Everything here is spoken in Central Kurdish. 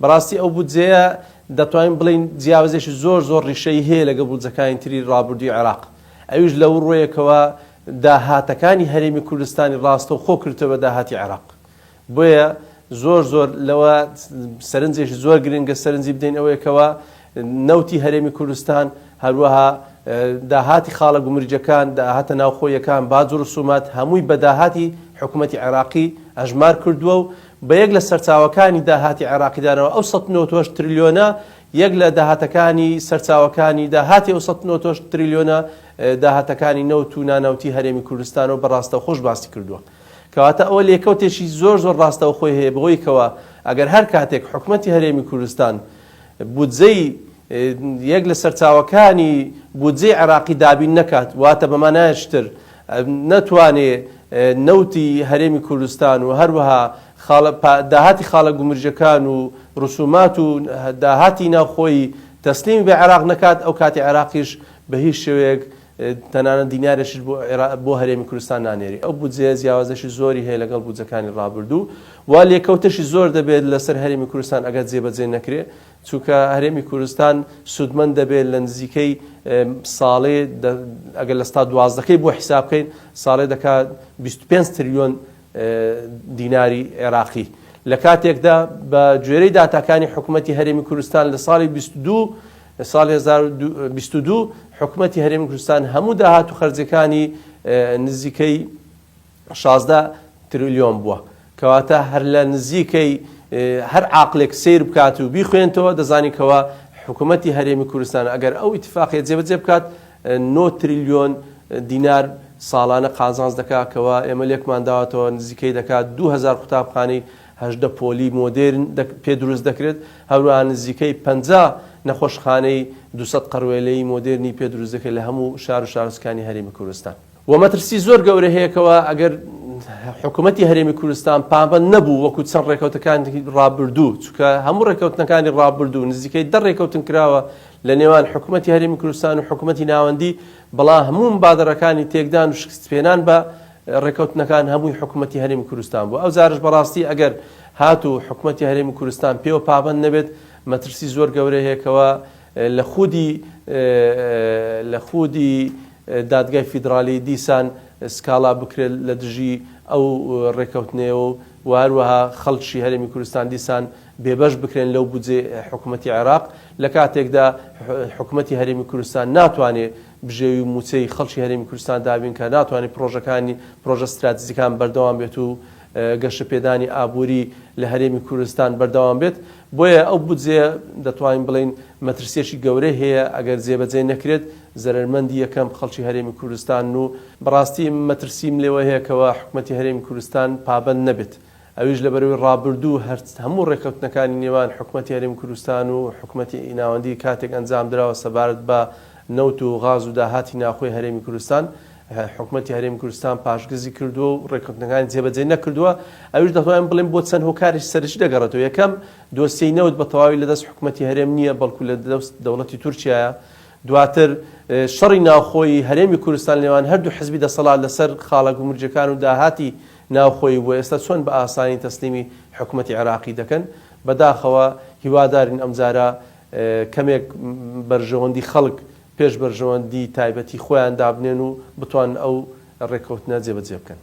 بەڕاستی ئەو بودجەیە دەتوانین بڵێین جیاوازیەکی زۆر زۆر ڕیشەیی هەیە لەگەڵ بودجەکانی تری ڕابردووی عێراق ئەویش لەو ڕوویەکەوە داهاتەکانی هەرێمی کوردستانی ڕاستەوخۆ کردووە بە داهاتی عێراق بۆیە زۆر زۆر لەوە سەرنجێکی زۆر گرنگە سەرنجی بدەین ئەوەیە کەوا نەوتی هەرێمی کوردستان هەروەها داهاتی خاڵە گومرگەکان داهاتە ناوخۆیەکان باج و ڕسومات هەمووی بە داهاتی حکوومەتی عێراقی ئەژمار کردووە و بە یەک لە سەرچاوەکانی داهاتی عێراقی دانەوە ئەو 198 تریلیۆنە یەک لە داهاتەکانی سەرچاوەکانی داهاتی ئەو 198 تریلیۆنە داهاتەکانی نەوت و نانەوتی هەرێمی کوردستان و بە ڕاستەوخۆش باسی کردووە. کەواتە ئەوە لێکەوتێکی زۆر زۆر ڕاستەوخۆی هەیە بەوەی کەوا ئەگەر هەر کاتێک حکومەتی هەرێمی کوردستان بودجەی یەک لە سەرچاوەکانی بودجەی عێراقی دابین نەکات واتە بە مانایەکی تر نەتوانێ نەوتی هەرێمی کوردستان و هەروەها داهاتی خاڵە گومرگەکان و ڕسومات و داهاتی ناوخۆیی تەسلیمی بە عێراق نەکات ئەو کاتی عێراقیش بە هیچ شێوەیەک تەنانەت دینارێکیش بۆ عێراق بۆ هەرێمی کوردستان نانێری. ئەو بودجەیە جیاوازیی زۆری هەیە لەگەڵ بودجەکانی ڕابردوو و لێکەوتەشی زۆر دەبێت لەسەر هەرێمی کوردستان ئەگەر جێبەجێ نەکرێ، چونکە هەرێمی کوردستان سوودمەند دەبێت لە نزیکەی ساڵێ ئەگەر لە ستا دوازدەکەی بۆ حیساب بکەین ساڵێ دەکات 25 تریلیۆن دیناری عێراقی لە کاتێکدا بە گوێرەی داتاکانی حکوومەتی هەرێمی کوردستان لە ساڵی 22 ساڵی 2022 حکومەتی هەرێمی کوردستان هەموو داهات و خەرجەکانی نزیکەی 16 تریلیۆن بووە کەواتە هەر لە نزیکەی هەر عاقلێک سیر بکات و بیخوێنتەوە دەزانی کەوا حکوومەتی هەرێمی کوردستان ئەگەر ئەو ئیتفاقیە جێبەجێ بکات 9 تریلیۆن دینار ساڵانە قازانج دەکات کەوا ئێمە لێکمان داوەتەوە نزیکەی دەکات 2000 قوتابخانەی 18 پۆلی مۆدێرن پێ دروست دەکرێت، هەروەها نزیکەی 50 نەخۆشخانەی 200 قەروێلەیی مۆدێرنی پێ دروست دەکرێت لە هەموو شار و شارۆچکانی هەرێمی کوردستان. وە مەترسی زۆر گەورە هەیە کەوا ئەگەر حکوومەتی هەرێمی کوردستان پابەند نەبوو وەکو چەند ڕێکەوتەکانی ڕابردوو، چونکە هەموو ڕێکەوتنەکانی ڕابردوو نزیکەی دە ڕێکەوتن کراوە لە نێوان حکوومەتی هەرێمی کوردستان و حکوومەتی ناوەندی، بەڵام هەموو مبادەرەکانی تێکدان و شکستپێنان بە ڕێکەوتنەکان هەمووی حکومەتی هەرێمی کوردستان بوو ئەوجارەش بەڕاستی ئەگەر هاتوو حکومەتی هەرێمی کوردستان پێوە پابەند نەبێت مەترسی زۆر گەورەی هەیە کەوا لە خودی لە خودی دادگای فیدرالی دیسان سکاڵا بکرێت لە دژی ئەو ڕێکەوتنەیەوە و هەروەها خەڵکی هەرێمی کوردستان دیسان بێبەش بکرێن لەو بودجەی حکومەتی عێراق لە کاتێکدا حکومەتی هەرێمی کوردستان ناتوانێت بژێوی و مووچەی خەڵکی هەرێمی کوردستان دابین کات، ناتوانێت پڕۆژەکانی پڕۆژە ستراتیجیکان بەردەوام بێت و گەشەپێدانی ئابووری لە هەرێمی کوردستان بەردەوام بێت، بۆیە ئەو بودجەیە دەتوانین بڵێین مەترسییەکی گەورەی هەیە ئەگەر جێبەجێ نەکرێت، زەرەرمەندی یەکەم خەڵکی هەرێمی کوردستانن و بەڕاستی مەترسیم لێوە هەیە کەوا حکومەتی هەرێمی کوردستان پابەند نەبێت ئەویش لەبەرئەوەی ڕابردوو هەر هەموو ڕێککەوتنەکانی نێوان حکومەتی هەرێمی کوردستان و حکومەتی ناوەندی کاتێک ئەنجامدراوە سەبارەت بە نەوت و غاز و داهاتی ناوخۆی هەرێمی کوردستان حکومەتی هەرێمی کوردستان پاشگەزی کردووە و ڕێککەوتنەکانی جێبەجێ نەکردووە ئەویش دەتوانین بڵێین بۆ چەند هۆکارێکی سەرەکی دەگەڕێتەوە یەکەم دۆسیەی نەوت بە تەواوی لەدەست حکومەتی هەرێم نییە بەڵکو لە دەست دەوڵەتی تورکیایە دواتر شەڕی ناوخۆی هەرێمی کوردستان لەنێوان هەردوو حزبی دەسەڵات لەسەر خاڵە گومرگیەکان و داهاتی ناوخۆیی بووە ئێستا چۆن بە ئاسانی تەسلیمی حکومەتی عێراقی دەکەن بەداخەوە هیوادارین ئەمجارە کەمێک بەرژەوەندی خەڵک پێش بەرژەوەندی تایبەتی خۆیان دابنێن و بتوانن ئەو ڕێککەوتنە جێبەجێ بکەن.